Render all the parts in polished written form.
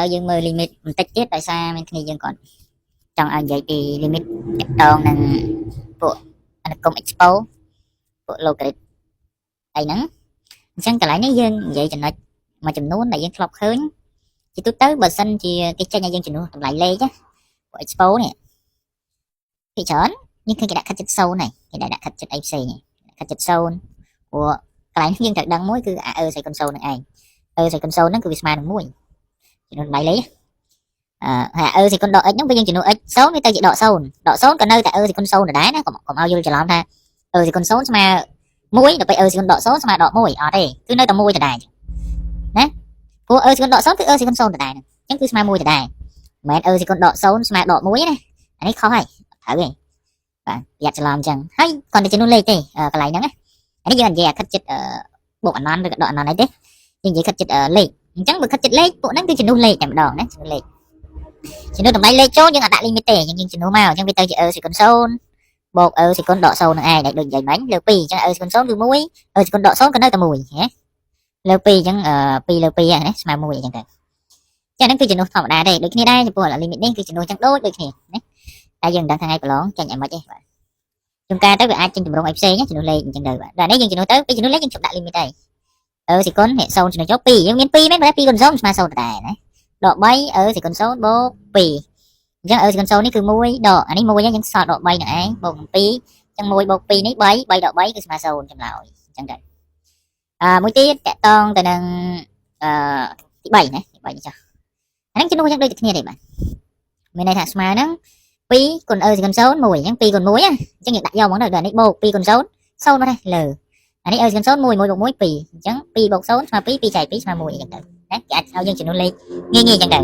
ហើយយើងមើល limit បន្តិចទៀតដោយសារមានគ្នាយើងគាត់ចង់ឲ្យនិយាយពី limit តាក់ទងនឹងពួកអនុគម expo ពួក logarit អីហ្នឹងអញ្ចឹងកន្លែងនេះយើងនិយាយចំណុចមួយចំនួនដែលយើងធ្លាប់ឃើញជាទូទៅបើសិនជាគេចេញឲ្យយើងជំនួសតម្លៃលេខណាពួក expo នេះភាគច្រើនយើងឃើញគេដាក់ខិតជិត0ហើយគេដាក់ខិតជិតអីផ្សេងខិតជិត0ព្រោះកន្លែងនេះយើងត្រូវដឹងមួយគឺអា e ស្វ័យគុណ0ហ្នឹងឯង e ស្វ័យគុណ0ហ្នឹងគឺវាស្មើនឹង1ចំនួនតម្លៃលេខអឺហើយ e ស្វ័យគុណដក x ហ្នឹងពេលយើងជំនួស x 0វាទៅជាដក0ដក0ក៏នៅតែ e ស្វ័យគុណ0ដដែលណាកុំកុំឲ្យយល់ច្រឡំថា e ស្វ័យគុណ0ស្មើ1ដល់ពេល e ស្វ័យគុណដក0ស្មើដក1អត់ទេគឺនៅតែ1ដដែលណាព្រោះ e ស្វ័យគុណដក0គឺ e ស្វ័យគុណ0ដដែលហ្នឹងអញ្ចឹងគឺស្មើ1ដដែលមិនមែន e ស្វ័យគុណដក0ស្មើដក1ណាអានេះខុសហើយត្រូវទេបាទប្រយ័ត្នច្រឡំអញ្ចឹងហើយគ្រាន់តែចំនួនលេខទេកន្លែងហ្នឹងណាអានេះយើងនិយាយអាខិតចិត្តបូកអនន្តឬក៏ដកអនន្តអីទេយើងនិយាយខិតចិត្តលេខអញ្ចឹងបើខិតចិត្តលេខពួកហ្នឹងគឺចំនួនលេខតែម្ដងណាចំនួនលេខចំនួនតម្លៃលេខចូលយើងអត់ដាក់ limit ទេយើងយើងចំនួនមកអញ្ចឹងវាទៅជា e ស្វ័យគុណ0បូក e ស្វ័យគុណដក0នឹងឯងដែលដូចនិយាយមិញលើ2អញ្ចឹង e ស្វ័យគុណ0គឺ1 e ស្វ័យគុណដក0ក៏នៅតែ1ណាលើ2អញ្ចឹង2លើ2ហ្នឹងណាស្មើ1អញ្ចឹងទៅចាហ្នឹងគឺចំនួនធម្មតាទេដូចគ្នាដែរចំពោះ limit នេះគឺចំនួនអញ្ចឹងដូចដូចគ្នាណាតែយើងមិនដឹងថ្ងៃប្រឡងចេញឲ្យមិនទេបាទជួនកាលទៅវាអាចចេញទម្រង់អីផ្សេងចំនួនលេខអញ្ចឹងទៅបាទដល់នេះយើងចំនួនទៅពេលចំនួនលេខយើងជប់ដាក់ limit ទៅ e ស្វ័យគុណនេះ0ចំណុចចូល2យើងមាន2មែនបើ2គុណ0ស្មើ0ដដែលណាដក3 e ស្វ័យគុណ0បូក2អញ្ចឹង e ស្វ័យគុណ0នេះគឺ1ដកអានេះ1ហ្នឹងយើងសល់ដក3នឹងឯងបូកនឹង2អញ្ចឹង1បូក2នេះ3 3ដក3គឺស្មើ0ចម្លើយអញ្ចឹងទៅអឺមួយទៀតតាក់ទងទៅនឹងអឺទី3ណាទី3នេះចុះអាហ្នឹងចំនួនយ៉ាងដូចតែគ្នាទេបាទមានន័យថាស្មើហ្នឹង2គុណ e ស្វ័យគុណ0 1អញ្ចឹង2គុណ1ណាអញ្ចឹងយើងដាក់យកហ្មងទៅដល់នេះបូក2គុណ0 0មកទេលើអានេះ e ស្វ័យគុណ0 1 1បូក1 2អញ្ចឹង2បូក0ស្មើ2 2ចែក2ស្មើ1អញ្ចឹងទៅណាគេអាចឲ្យយើងចំនួនលេខងាយងាយអញ្ចឹងទៅ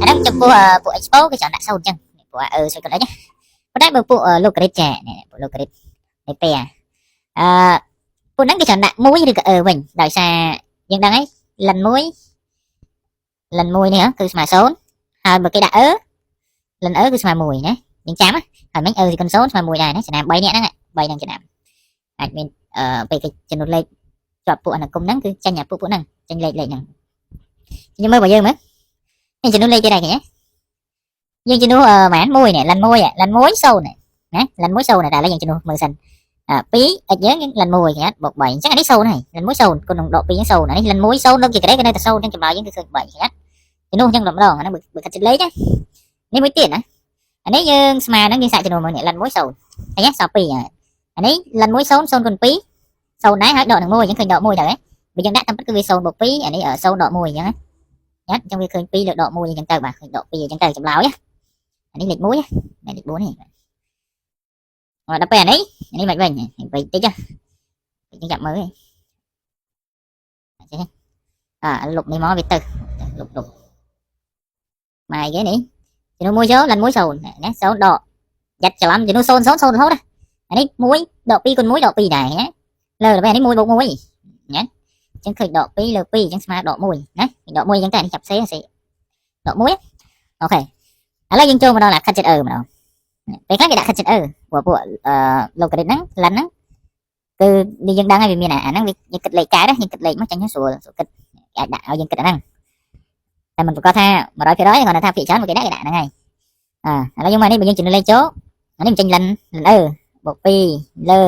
អាហ្នឹងចំពោះពួក expo គេចង់ដាក់0អញ្ចឹងពួក e ស្វ័យគុណ x ណាប៉ុន្តែបើពួក logarit ចានេះពួក logarit នៃពែអឺពួកហ្នឹងគេចង់ដាក់1ឬក៏ e វិញដោយសារយើងដឹងហើយ ln 1 ln 1នេះគឺស្មើ0ហើយបើគេដាក់ e ln e គឺស្មើ1ណាយើងចាំហើយមិញ e ស្វ័យគុណ0ស្មើ1ដែរណាចំណាំ3នាក់ហ្នឹង3ហ្នឹងចំណាំអាចមានអឺពេលគេចំនួនលេខជាប់ពួកអនុគមហ្នឹងគឺចេញអាពួកពួកហ្នឹងចេញលេខលេខហ្នឹងខ្ញុំមើលរបស់យើងមើលនេះចំនួនលេខទៀតដែរឃើញទេយើងចំនួនអឺប្រហែល1នេះ ln 1 ln 1 0ណា ln 1 0តែឥឡូវយើងចំនួនមើលសិនអ2 x យើងយើង ln 1ឃើញអត់បូក3អញ្ចឹងអានេះ0ហើយ ln 1 0គុណនឹងដក2ហ្នឹង0អានេះ ln 1 0នៅជាក្រេក៏នៅតែ0អញ្ចឹងចម្លើយយើងគឺឃើញ3ឃើញអត់ចំនួនអញ្ចឹងម្ដងអាហ្នឹងបើគិតចិត្តលេខណានេះមួយទៀតណាអានេះយើងស្មើហ្នឹងយើងសាកចំនួនមួយនេះ ln 1 0ឃើញទេសល់2ហើយអានេះ ln 1 0 0គុណ2 0ដែរហើយដកនឹង1អញ្ចឹងឃើញដក1ទៅហ៎បើយើងដាក់តាមពិតគឺវា0បូក2អានេះ0ដក1អញ្ចឹងណាញ៉ាត់អញ្ចឹងវាឃើញ2លើដក1អញ្ចឹងទៅបាទឃើញដក2អញ្ចឹងទៅចម្លើយអានេះលេខ1ណាលេខ4នេះបាទដល់ពេលអានេះអានេះមិនវិញវិញតិចយើងចាប់មើលឯងចេះអាលុបនេះមកវាទៅលុបលុបម៉ែគេនេះចំនួន1ចូល ln 1 0ណា0ដកយ៉ាត់ច្រឡំចំនួន0 0 0រហូតណាអានេះ1ដក2គុណ1ដក2ដែរណាលើដល់ពេលនេះ1បូក1ណាអញ្ចឹងឃើញដក2លើ2អញ្ចឹងស្មើដក1ណាដក1អញ្ចឹងតែនេះចាប់សេសេដក1 OK ឥឡូវយើងចូលមកដល់ខិតចិត្តអឺម្ដងពេលខ្លះគេដាក់ខិតចិត្តអឺព្រោះពួកអឺ logarit ហ្នឹង ln ហ្នឹងគឺនេះយើងដឹងហើយវាមានអាហ្នឹងវាយើងគិតលេខកើតយើងគិតលេខមកចាញ់ស្រួលស្រួលគិតគេអាចដាក់ឲ្យយើងគិតអាហ្នឹងតែមិនប្រកាសថា100%គាត់ថាភាគច្រើនគេដាក់គេដាក់ហ្នឹងហើយអើឥឡូវយើងមកនេះបើយើងជំនួសលេខចូលអានេះមិនចេញ ln ln e បូក2លើ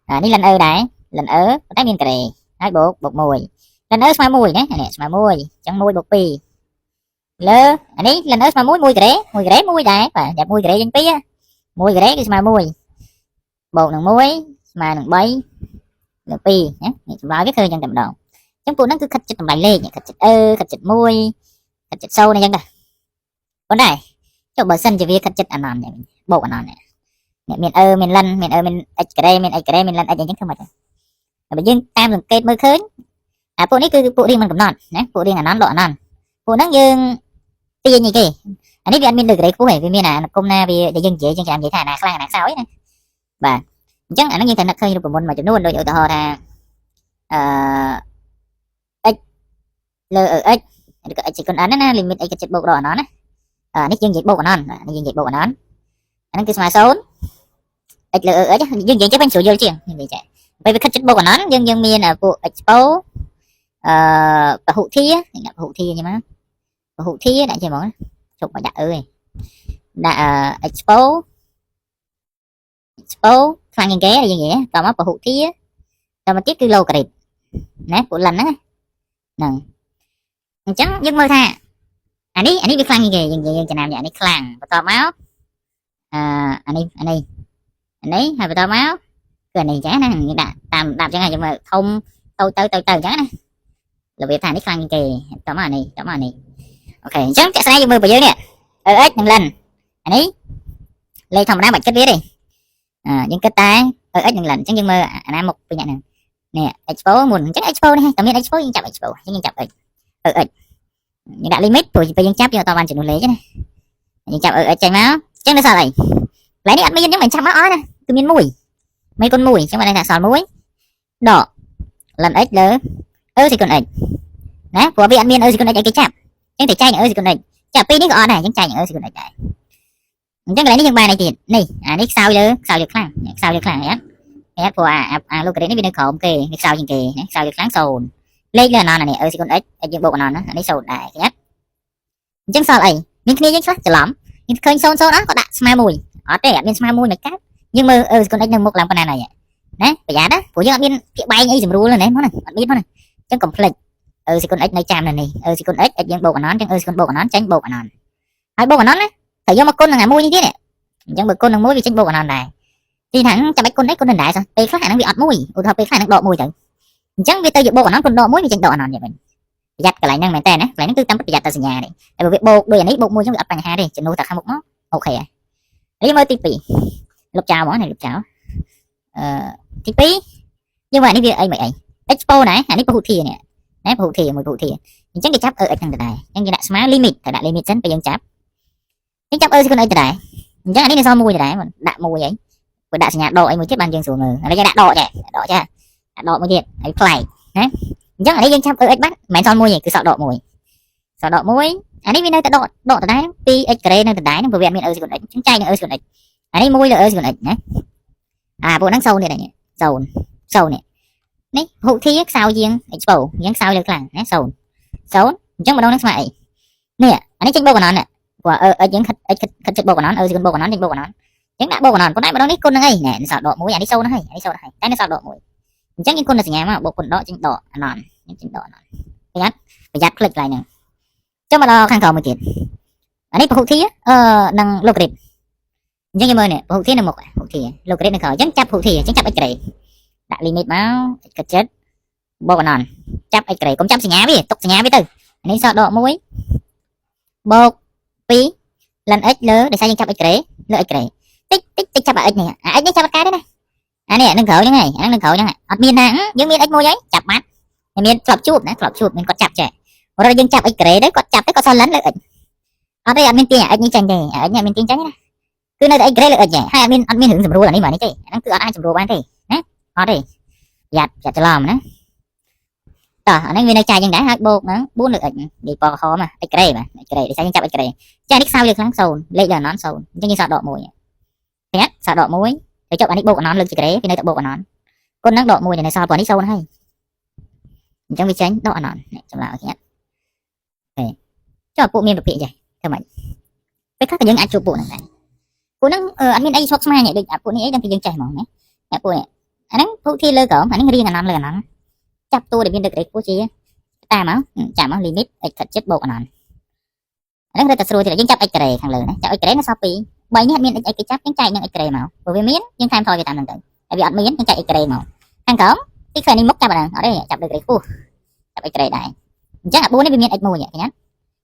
អានេះ ln e ដែរ ln e ប៉ុន្តែមានការ៉េហើយបូកបូក1 ln e ស្មើ1ណានេះស្មើ1អញ្ចឹង1បូក2លើអានេះ ln e ស្មើ1 1ការ៉េ1ការ៉េ1ដែរបាទតែ1ការ៉េចេញ2 1ការ៉េគឺស្មើ1បូកនឹង1ស្មើនឹង3លើ2ណានេះចម្លើយវាឃើញអញ្ចឹងតែម្ដងអញ្ចឹងពួកហ្នឹងគឺខិតចិត្តតម្លៃលេខខិតចិត្ត e ខិតចិត្ត1ខិតចិត្ត0អញ្ចឹងដែរប៉ុន្តែចុះបើសិនជាវាខិតចិត្តអនន្តវិញបូកអនន្តនេះមាន e មាន ln មាន e មាន x ការ៉េមាន x ការ៉េមាន ln x អញ្ចឹងធ្វើម៉េចបើយើងតាមសង្កេតមើលឃើញអាពួកនេះគឺពួករៀងមិនកំណត់ណាពួករៀងអនន្តដកអនន្តពួកហ្នឹងយើងទាញអីគេអានេះវាអត់មានលើក្រេខ្ពស់ទេវាមានអានុគមណាវាដែលយើងនិយាយយើងចាំនិយាយថាអាណាខ្លាំងអាណាខ្សោយណាបាទអញ្ចឹងអាហ្នឹងយើងត្រូវនឹកឃើញរូបមន្តមួយចំនួនដូចឧទាហរណ៍ថាអឺ x លើ x ឬក៏ x ជាគុណ n ណា limit x ចិត្តបូកដល់អនន្តណាអានេះយើងនិយាយបូកអនន្តនេះយើងនិយាយបូកអនន្តអាហ្នឹងគឺស្មើ0 x លើ x យើងនិយាយចេះវិញស្រួលយល់ជាងនិយាយចេះពេលវាខិតចិត្តបូកអនន្តយើងយើងមានពួក expo អឺពហុធាដាក់ពហុធាអញ្ចឹងមក ពហុធាដាក់ចេះហ្មងជប់មកដាក់អើយដាក់ expo expo ខ្លាំងជាងគេយើងនិយាយតមកពហុធាតមកទៀតគឺ logarit ណាពួក ln ហ្នឹងហ្នឹងអញ្ចឹងយើងមើលថាអានេះវាខ្លាំងជាងគេយើងនិយាយយើងចំណាំអានេះខ្លាំងបន្តមកអឺអានេះអានេះអានេះហើយបន្តមកគឺអានេះចឹងណាយើងដាក់តាមដាក់ចឹងហើយយើងមើលធំតូចទៅទៅទៅចឹងណារបៀបថានេះខ្លាំងជាងគេតមកអានេះតមកអានេះOK អញ្ចឹងជាក់ស្ដែងយើងមើលរបស់យើងនេះ EX និង ln អានេះលេខធម្មតាបាច់គិតវាទេអឺយើងគិតតែ EX និង ln អញ្ចឹងយើងមើលអាណាមុខពីអ្នកហ្នឹងនេះ expo មុនអញ្ចឹង expo នេះតែមាន expo យើងចាប់ expo អញ្ចឹងយើងចាប់ x EX យើងដាក់ limit ព្រោះពេលយើងចាប់យើងអត់បានចំនួនលេខទេណាយើងចាប់ EX ចេញមកអញ្ចឹងនៅសល់អីកន្លែងនេះអត់មានអញ្ចឹងមិនចាប់មកអស់ណាគឺមាន1មេគុណ1អញ្ចឹងបានន័យថាសល់1ដក ln x លើ e សេគុណ x ណាព្រោះវាអត់មាន e សេគុណ x ឲ្យគេចាប់អញ្ចឹងតែចែកនឹង e សេគុណ x ចាប់ពីរនេះក៏អត់ដែរអញ្ចឹងចែកនឹង e សេគុណ x ដែរអញ្ចឹងកន្លែងនេះយើងបានអីទៀតនេះអានេះខ្សោយលើខ្សោយលើខ្លាំងខ្សោយលើខ្លាំងហ៎ហេតុព្រោះអាអា logarit នេះវានៅក្រោមគេវាខ្សោយជាងគេណាខ្សោយលើខ្លាំង0លេខលើអណនអានេះ e សេគុណ x x យើងបូកអណនណាអានេះ0ដែរឃើញអត់អញ្ចឹងសល់អីមានគ្នាយើងខ្លះច្រឡំយើងឃើញ0 0អត់ក៏ដាក់ស្មើ1អត់ទេអត់មានស្មើ1មិនកើតយើងមើល e សេគុណ x នៅមុខឡើងប៉ុណ្ណាហើយណាប្រយ័ត្នណាព្រោះយើងអត់មានភាគបែងអីស្រួលណាហ្នឹងអត់មានផងណាអញ្ចឹងកុំភ្លេច e សេគុណ x នៅចាំនៅនេះ e សេគុណ x x យើងបូកអណនអញ្ចឹង e សេគុណបូកអណនចេញបូកអណនហើយបូកអណនណាត្រូវយកមកគុណនឹងអាមួយនេះទៀតអញ្ចឹងបើគុណនឹងមួយវាចេញបូកអណនដែរទីថាចាំបាច់គុណអីគុណនឹងដែរសោះពេលខ្លះអាហ្នឹងវាអត់មួយឧទាហរណ៍ពេលខ្លះហ្នឹងដកមួយទៅអញ្ចឹងវាទៅជាបូកអណនគុណដកមួយវាចេញដកអណនទៀតវិញប្រយ័ត្នកន្លែងហ្នឹងមែនតើណាកន្លែងហ្នឹងគឺតាមប្រយ័ត្នតែសញ្ញានេះតែបើវាបូកដូចអានេះបូកមួយអញ្ចឹងវាអត់បញ្ហាទេចំនួនតែខាងមុខមក OK ហើយនេះមើលទី2លុបចោលហ្មងនេះលុបចោលអឺទី2យើងមើលអានេះវាអីមិនអី expo ណាអានេះពហុធានេះណាពហុធាមួយពហុធាអញ្ចឹងគេចាប់ e x ហ្នឹងទៅដែរអញ្ចឹងគេដាក់ស្មើ limit ត្រូវដាក់ limit សិនពេលយើងចាប់យើងចាប់ e ស្គុណ x ទៅដែរអញ្ចឹងអានេះនៅសល់មួយទៅដែរដាក់មួយអីព្រោះដាក់សញ្ញាដកអីមួយទៀតបានយើងស្រួលមើលឥឡូវយើងដាក់ដកចេះដកចេះដាក់ដកមួយទៀតហើយប្លែកណាអញ្ចឹងអានេះយើងចាប់ e x បានមិនមែនសល់មួយទេគឺសល់ដកមួយសល់ដកមួយអានេះវានៅតែដកដកដដែល 2x ការ៉េនៅដដែលហ្នឹងព្រោះវាអត់មាន e ស្គុណ x អញ្ចឹងចែកនឹង e ស្គុណ x អានេះមួយលើ e ស្គុណ x ណាអាពួកហ្នឹង0ទៀតនេះ0 0នេះនេះហុធាខ្សោយជាង expo អញ្ចឹងខ្សោយលើខ្លាំងណា0 0អញ្ចឹងម្ដងហ្នឹងស្មើអីនេះអានេះចេញបូកអណនព្រោះ x យើងខិត x ខិតខិតចិត្តបូកអណន e ស្គុណបូកអណនចេញបូកអណនអញ្ចឹងដាក់បូកអណនប៉ុន្តែម្ដងនេះគុណនឹងអីណែសល់ដកមួយអានេះ0ហើយអានេះ0ហើយតែនៅសល់ដកមួយអញ្ចឹងយើងគុណនឹងសញ្ញាមកបូកគុណដកចេញដកអណនចេញដកអណនប្រយ័ត្នប្រយ័ត្នភ្លេចកន្លែងហ្នឹងចុះមកដល់ខាងក្រោមមួយទៀតអានេះពហុធាអឺនឹង logarit អញ្ចឹងយើងមើលនេះពហុធានៅមុខពហុធា logarit នៅក្រោយអញ្ចឹងចាប់ពហុធាអញ្ចឹងចាប់ x ការ៉េដាក់ limit មក x គិតចិត្តបូកអណនចាប់ x ការ៉េកុំចាប់សញ្ញាវាទុកសញ្ញាវាទៅអានេះសល់ដក1បូក2 ln x លើដោយសារយើងចាប់ x ការ៉េលើ x ការ៉េតិចតិចតិចចាប់អា x នេះអា x នេះចាប់អត់កើតទេណាអានេះនឹងក្រោយហ្នឹងហើយអានឹងក្រោយហ្នឹងអត់មានណាយើងមាន x មួយហើយចាប់បាត់មានធ្លាប់ជួបណាធ្លាប់ជួបមានគាត់ចាប់ចេះព្រោះយើងចាប់ x ការ៉េទៅគាត់ចាប់ទៅគាត់សល់ ln លើ x អត់ទេអត់មានទាញអា x នេះចាញ់ទេអា x នេះអត់មានទាញចាញ់ទេណាគឺនៅតែ x ការ៉េលើ x ហើយអត់មានអត់មានរឿងសម្រួលអានេះមកនេះទេអាហ្នឹងគឺអត់អាចសម្រួលបានទេណាអត់ទេប្រយ័ត្នប្រយ័ត្នច្រឡំណាតោះអាហ្នឹងវានៅចែកយ៉ាងដែរហើយបូកហ្នឹង4លើ x និយាយពណ៌ក្រហម x ការ៉េបាទ x ការ៉េដោយសារយើងចាប់ x ការ៉េចានេះខ្សោយលើខ្លាំង0លេខលើអណន0អញ្ចឹងយើងសល់ដក1ឃើញទេសល់ដក1ទៅចុះអានេះបូកអណនលើកជាការ៉េវានៅតែបូកអណនគុណហ្នឹងដក1នៅសល់ព្រោះនេះ0ហើយអញ្ចឹងវាចេញដកអណននេះចម្លើយឃើញទេចុះពួកមានប្រភេទចេះធ្វើម៉េចពេលខ្លះក៏យើងអាចជួបពួកហ្នឹងដែរពួកហ្នឹងអត់មានអីស្មុគស្មាញទេដូចអាពួកនេះអីដឹងតែយើងចេះហ្មងណាអ្នកពួកនេះអាហ្នឹងពួកធីលើក្រោមអាហ្នឹងរៀងអណនលើអណនចាប់តួដែលមានដឹករេខ្ពស់ជាតាមមកចាំមក limit x ខិតចិត្តបូកអណនអាហ្នឹងរឹតតែស្រួលទៀតយើងចាប់ x ការ៉េខាងលើណាចាប់ x ការ៉េនៅសល់2 3នេះអត់មាន x អីគេចាប់យើងចែកនឹង x ការ៉េមកព្រោះវាមានយើងថែមថយវាតាមហ្នឹងទៅតែវាអត់មានយើងចែក x ការ៉េមកខាងក្រោមទីឃើញនេះមុខចាប់អាហ្នឹងអត់ទេចាប់លើការ៉េខ្ពស់ចាប់ x ការ៉េដែរអញ្ចឹងអា4នេះវាមាន x មួយឃើញទេ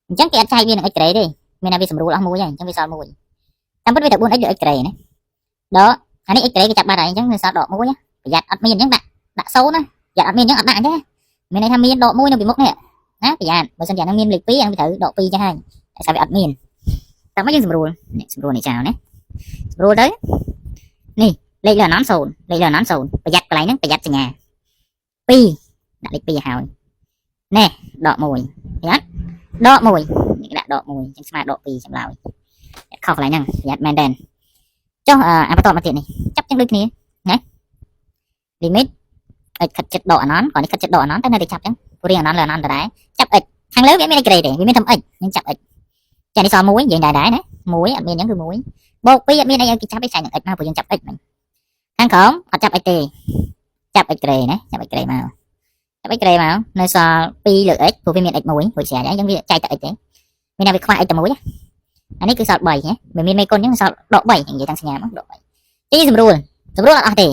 អញ្ចឹងគេអត់ចែកវានឹង x ការ៉េទេមានតែវាសម្រួលអស់មួយហើយអញ្ចឹងវាសល់មួយតាមពិតវាតែ 4x លើ x ការ៉េណាដកអានេះ x ការ៉េគេចាប់បាត់ហើយអញ្ចឹងវាសល់ដក1ប្រយ័ត្នអត់មានអញ្ចឹងដាក់ដាក់0ណាប្រយ័ត្នអត់មានអញ្ចឹងអត់ដាក់អញ្ចឹងមានន័យថាមានដក1នៅពីមុខនេះណាប្រយ័ត្នបើសិនជាអាហ្នឹងមានលេខ2អាហ្នឹងវាត្រូវដក2ចាស់ហើយតែថាវាអត់មានតែមកយើងសម្រួលនេះសម្រួលនេះចោលណាសម្រួលទៅនេះលេខលើអណន0លេខលើអណន0ប្រយ័ត្នកន្លែងហ្នឹងប្រយ័ត្នសញ្ញា2ដាក់លេខ2ឲ្យហើយណែដក1ប្រយ័ត្នដក1នេះដាក់ដក1អញ្ចឹងស្មើដក2ចម្លើយខុសកន្លែងហ្នឹងប្រយ័ត្នមែនតើចុះអាបន្តមកទៀតនេះចាប់ចឹងដូចគ្នាណា limit x ខិតចិត្តដកអណនគាត់នេះខិតចិត្តដកអណនតែនៅតែចាប់ចឹងព្រោះរៀងអណនលើអណនដដែលចាប់ x ខាងលើវាមាន x ក្រេទេវាមានតែ x យើងចាប់ x ចានេះសល់1និយាយដែរដែរណា1អត់មានអញ្ចឹងគឺ1បូក2អត់មានអីឲ្យគេចាប់ទេចែកនឹង x មកព្រោះយើងចាប់ x មិញខាងក្រោមអត់ចាប់ x ទេចាប់ x ក្រេណាចាប់ x ក្រេមកចាប់ x ក្រេមកនៅសល់2លើ x ព្រោះវាមាន x 1រួចស្រាប់ហើយអញ្ចឹងវាចែកតែ x ទេមានតែវាខ្វះ x តែមួយអានេះគឺសល់3ណាមិនមានមេគុណអញ្ចឹងសល់ដក3និយាយទាំងសញ្ញាមកដក3ទីសម្រួលសម្រួលអត់អស់ទេ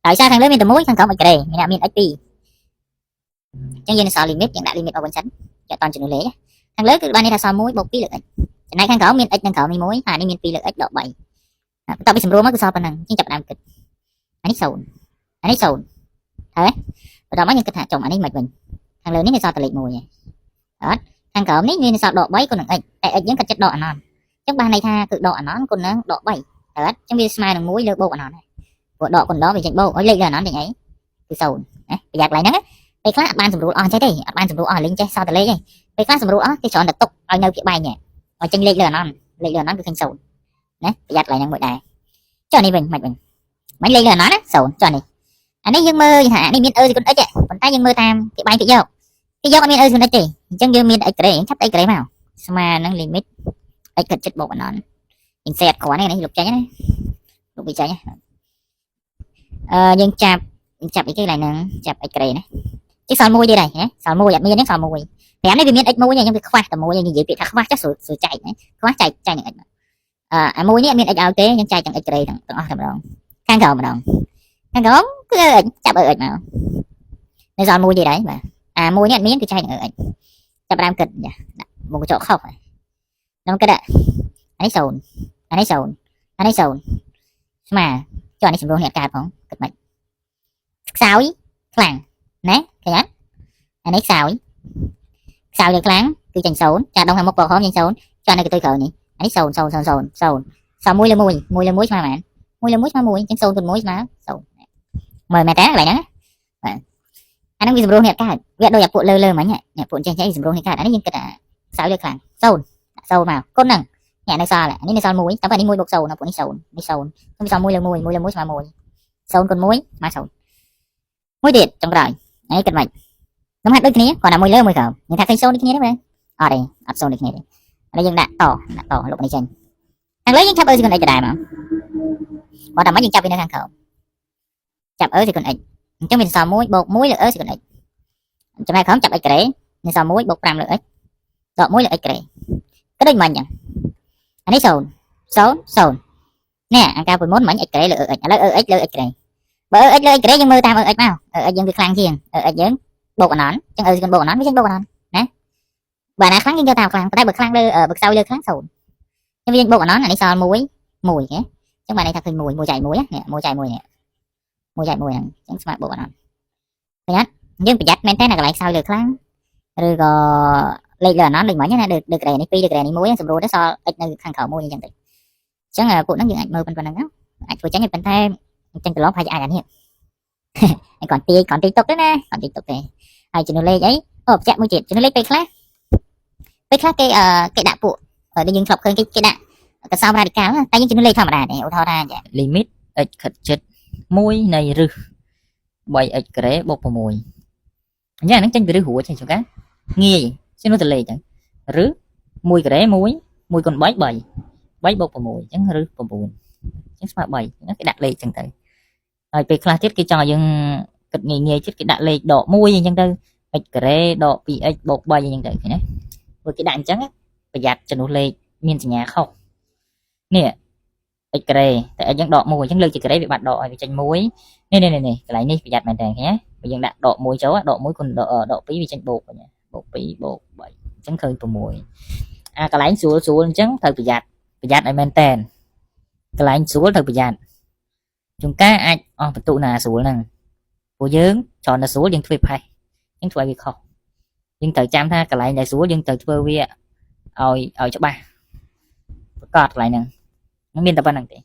ដោយសារខាងលើមានតែមួយខាងក្រោម x ក្រេមានតែមាន x 2អញ្ចឹងយើងនឹងសល់ limit យើងដាក់ limit មកវិញសិនយកតចំនួនលេខខាងលើគឺបានន័យថាសល់1បូក2លើ x ចំណែកខាងក្រោមមាន x និងក្រោមនេះមួយហើយនេះមាន2លើ x ដក3បន្ទាប់ពីសម្រួលមកគឺសល់ប៉ុណ្ណឹងអញ្ចឹងចាប់ផ្ដើមគិតអានេះ0អានេះ0ហើយបន្ទាប់មកយើងគិតថាចំអានេះមិនវិញខាងលើនេះវាសល់តែលេខ1ឯងអត់ខាងក្រោមនេះវាសល់ដក3គុណនឹង x តែ x យើងគិតចិត្តដកអនន្តអញ្ចឹងបានន័យថាគឺដកអនន្តគុណនឹងដក3តើអត់អញ្ចឹងវាស្មើនឹង1លើបូកអនន្តហើយព្រោះដកគុណដកវាចេញបូកឲ្យលេខលើអនន្តចេញអីគឺ0ណាប្រយ័ត្នកន្លែងហ្នឹងពេលខ្លះអត់បានសម្រួលអស់ចេះទេអត់បានសម្រួលអស់លេងចេះសល់តែលេខឯងពេលខ្លះសម្រួលអស់គេគ្រាន់តែទុកឲ្យនៅភាគបែងឲ្យចេញលេខលើអនន្តលេខលើអនន្តគឺឃើញ0ណាប្រយ័ត្នកន្លែងហ្នឹងមួយដែរចុះនេះវិញមិនវិញមិនលេខលើអនន្តណា0ចុះនេះអានេះយើងមើលថានេះមាន e គុណ x ប៉ុន្តែយើងមើលតាមគេបែងគេយកគេយកអត់មាន e គុណ x ទេអញ្ចឹងយើងមាន x ក្រេចាប់ x ក្រេមកស្មើនឹង limit x ខិតជិតបូកអនន្ត insert គ្រាន់នេះលុបចេញណាលុបវាចេញអឺយើងចាប់ចាប់អីគេកន្លែងហ្នឹងចាប់ x ក្រេណាជិះសល់មួយទៀតហើយណាសល់មួយអត់មានទេសល់មួយ5នេះវាមាន x មួយអញ្ចឹងវាខ្វះតែមួយនិយាយពាក្យថាខ្វះចាស់ស្រួលស្រួលចែកណាខ្វះចែកចែកនឹង x អឺអាមួយនេះអត់មាន x ឲ្យទេយើងចែកទាំង x ក្រេទាំងទាំងអស់តែម្ដងខាងក្រោមម្ដងខាងក្រោមគឺ x ចាប់ x មកនៅសល់មួយទៀតហើយបាទអាមួយនេះអត់មានគឺចែកនឹង x ចាប់ដើមគិតចាដាក់មកកញ្ចក់ខុសហើយខ្ញុំគិតអានេះ0អានេះ0អានេះ0ស្មើចុះអានេះសម្រួលនេះអត់កើតផងគិតមិនខ្សោយខ្លាំងណាឃើញអត់អានេះខ្សោយខ្សោយលើខ្លាំងគឺចេញ0ចាដងខាងមុខពណ៌ក្រហមចេញ0ចុះនៅកន្ទុយក្រោយនេះអានេះ0 0 0 0 0សល់1លើ1 1លើ1ស្មើប៉ុន្មាន1លើ1ស្មើ1អញ្ចឹង0គុណ1ស្មើ0មើលមែនតើកន្លែងហ្នឹងបាទអាហ្នឹងវាសម្រួលនេះអត់កើតវាដូចអាពួកលើលើមិញនេះពួកចេះចេះសម្រួលនេះកើតអានេះយើងគិតថាខ្សោយលើខ្លាំង0ដាក់0មកគុណហ្នឹងនេះនៅសល់អានេះនៅសល់1តែអានេះ1បូក0ពួកនេះ0នេះ0ខ្ញុំសល់1លើ1 1លើ1ស្មើ1 0គុណ1ស្មើ0មួយទៀតចុងក្រោយនេះគិតមិនខ្ញុំហាត់ដូចគ្នាគ្រាន់តែមួយលើមួយក្រោមនិយាយថាឃើញ0ដូចគ្នាទេមែនអត់ទេអត់0ដូចគ្នាទេឥឡូវយើងដាក់តដាក់តលុបនេះចេញខាងលើយើងចាប់ e ស្វ័យគុណ x ដដែលមកបើតែមិនយើងចាប់វានៅខាងក្រោមចាប់ e ស្វ័យគុណ x អញ្ចឹងវាសល់1បូក1លើ e ស្វ័យគុណ x ចំណែកក្រោមចាប់ x ក្រេនៅសល់1បូក5លើ x ដក1លើ x ក្រេក៏ដូចមិញអញ្ចឹងអានេះ0 0 0នេះអង្ការពីមុនមិញ x ក្រេលើ x ឥឡូវ x លើ x ក្រេបើ x លើ x ក្រេយើងមើលតាម x មក x យើងវាខ្លាំងជាង x យើងបូកអនន្តអញ្ចឹង e ស្វ័យគុណបូកអនន្តវាចេញបូកអនន្តណាបើណាខ្លាំងយើងយកតាមខ្លាំងប៉ុន្តែបើខ្លាំងលើបើខ្សោយលើខ្លាំង0អញ្ចឹងវាបូកអនន្តអានេះសល់1 1ហ៎អញ្ចឹងបានន័យថាឃើញ1 1ចែក1នេះ1ចែក1នេះ1ចែក1ហ្នឹងអញ្ចឹងស្មើបូកអនន្តឃើញអត់យើងប្រយ័ត្នមែនតើកន្លែងខ្សោយលើខ្លាំងឬក៏លេខលើអនន្តដូចមិញណាដូចដូចក្រេនេះ2ដូចក្រេនេះ1សម្រួលទៅសល់ x នៅខាងក្រោមមួយអញ្ចឹងទៅអញ្ចឹងពួកហ្នឹងយើងអាចមើលប៉ុណ្្នឹងអាចធ្វើចឹងប៉ុន្តែអញ្ចឹងកន្លងប្រហែលជាអាចអានេះហើយគាត់ទាយគាត់ទាយទុកទេណាគាត់ទាយទុកទេហើយចំនួនលេខអីអូបញ្ជាក់មួយទៀតចំនួនលេខពេលខ្លះពេលខ្លះគេអឺគេដាក់ពួកដែលយើងធ្លាប់ឃើញគេគេដាក់កសោមរ៉ាឌីកាល់តែយើងចំនួនលេខធម្មតាទេឧទាហរណ៍ថាចា limit x ខិតជិត1នៃរឹស 3x ក្រេបូក6អញ្ចឹងអាហ្នឹងចេញពីរឹសរួចទេជួនកាងាយចេញនោះទៅលេខចឹងរឹស1ក្រេ1 1គុណ3 3 3បូក6អញ្ចឹងរឹស9អញ្ចឹងស្មើ3ហ្នឹងគេដាក់លេខចឹងទៅហើយពេលខ្លះទៀតគេចង់ឲ្យយើងគិតងាយងាយទៀតគេដាក់លេខដក1អញ្ចឹងទៅ x ក្រេដក 2x បូក3អញ្ចឹងទៅឃើញទេព្រោះគេដាក់អញ្ចឹងប្រយ័ត្នចំនួនលេខមានសញ្ញាខុសនេះ x ក្រេតែ x យើងដក1អញ្ចឹងលើកជាក្រេវាបាត់ដកឲ្យវាចេញ1នេះនេះនេះកន្លែងនេះប្រយ័ត្នមែនតើឃើញទេបើយើងដាក់ដក1ចូលដក1គុណដក2វាចេញបូកវិញបូក2បូក3អញ្ចឹងឃើញ6អាកន្លែងស្រួលស្រួលអញ្ចឹងត្រូវប្រយ័ត្នប្រយ័ត្នឲ្យមែនតែនកន្លែងស្រួលត្រូវប្រយ័ត្នជួនកាលអាចអស់បន្ទុកណាស្រួលហ្នឹងព្រោះយើងច្រើនតែស្រួលយើងធ្វើផេះអញ្ចឹងធ្វើឲ្យវាខុសយើងត្រូវចាំថាកន្លែងដែលស្រួលយើងត្រូវធ្វើវាឲ្យឲ្យច្បាស់ប្រកាសកន្លែងហ្នឹងមានតែប៉ុណ្្នឹងទេ។